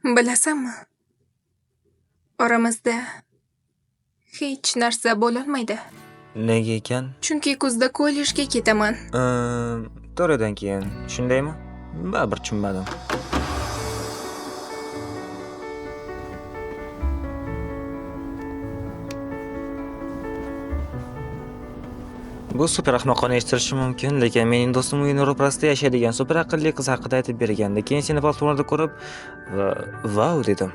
Bilasanmi? Oramizda hech narsa bo'lolmaydi. Nega ekan? Chunki kuzda kollejga ketaman. 4 oydan keyin, shundaymi? Baribir tushunmadim. Bu super ahmoqona eshitilishi mumkin, lekin mening do'stim uyning ro'parasida yashaydigan super aqlli qiz haqida aytib bergandi. Keyin seni platformada ko'rib, vau dedim.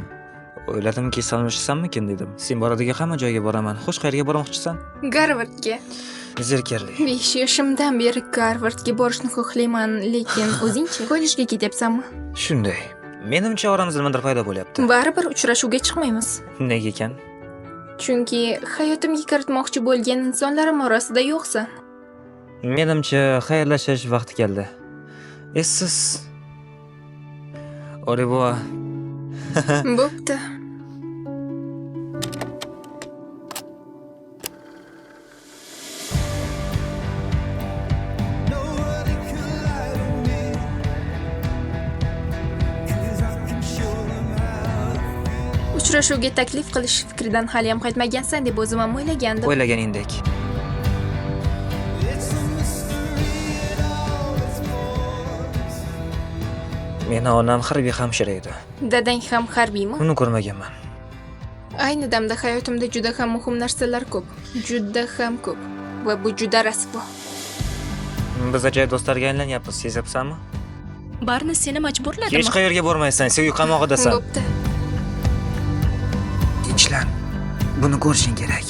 O'yladimki, salomlashsammikin dedim. Sen boradigan hamma joyga boraman. Xo'sh, qayerga bormoqchisan? Garvardga. Zerikarli. 5 yoshimdan beri Garvardga borishni xohlayman, lekin o'zingchi kollejga ketyapsanmi? Shunday. Menimcha oramizda nimadir paydo bo'lyapti. Baribir uchrashuvga chiqmaymiz. Nega ekan? Chunki hayotimga kiritmoqchi bo'lgan insonlarim orasida yo'qsan. Menimcha xayrlashish vaqti keldi. Essiz. Au revoir. Bo'pti. Uchrashuvga taklif qilish fikridan hali ham qaytmagansan deb o'zim ham o'ylagandim. O'ylaganingdek. Meni onam harbiy hamshira edi. Dadang ham harbiymi? Uni ko'rmaganman. Ayni damda hayotimda juda ham muhim narsalar ko'p. Juda ham ko'p. Va bu juda rasvo. Biz ajoyib do'stlarga aylanyapmiz, sezyapsanmi? Barni seni majburladimi? Hech qayerga bormaysan, sen uy qamog'idasan. Bo'pti. Tinchlan. Buni ko'rishing kerak.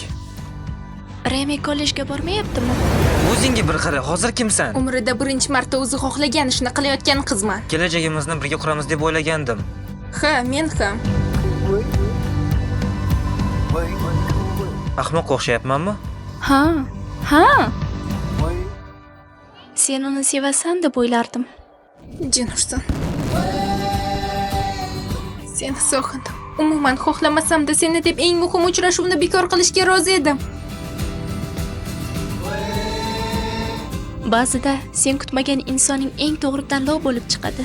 Remi kollejga bormayaptimi? O'zingga bir qara, hozir kimsan? Umrida birinchi marta o'zi xohlagan ishni qilayotgan qizman. Kelajagimizni birga quramiz deb o'ylagandim. Ha, men ham. Ahmoqqa o'xshayapmanmi? Ha. Ha. Sen uni sevasan deb o'ylardim. Jin ursin. Seni sog'indim. Umuman xohlamasam-da seni deb eng muhim uchrashuvni bekor qilishga rozi edim. Ba'zida sen kutmagan insonning eng to'g'ri tanlov bo'lib chiqadi.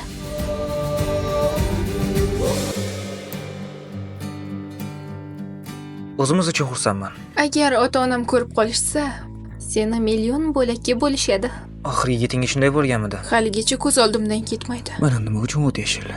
O'zimiz uchun xursandman. Agar ota-onam ko'rib qolishsa, seni million bo'lakka bo'lishadi. Oxirgi yigitingiz shunday bo'lganmidi? Haligacha ko'z oldimdan ketmaydi. Mana nima uchun o't yashil.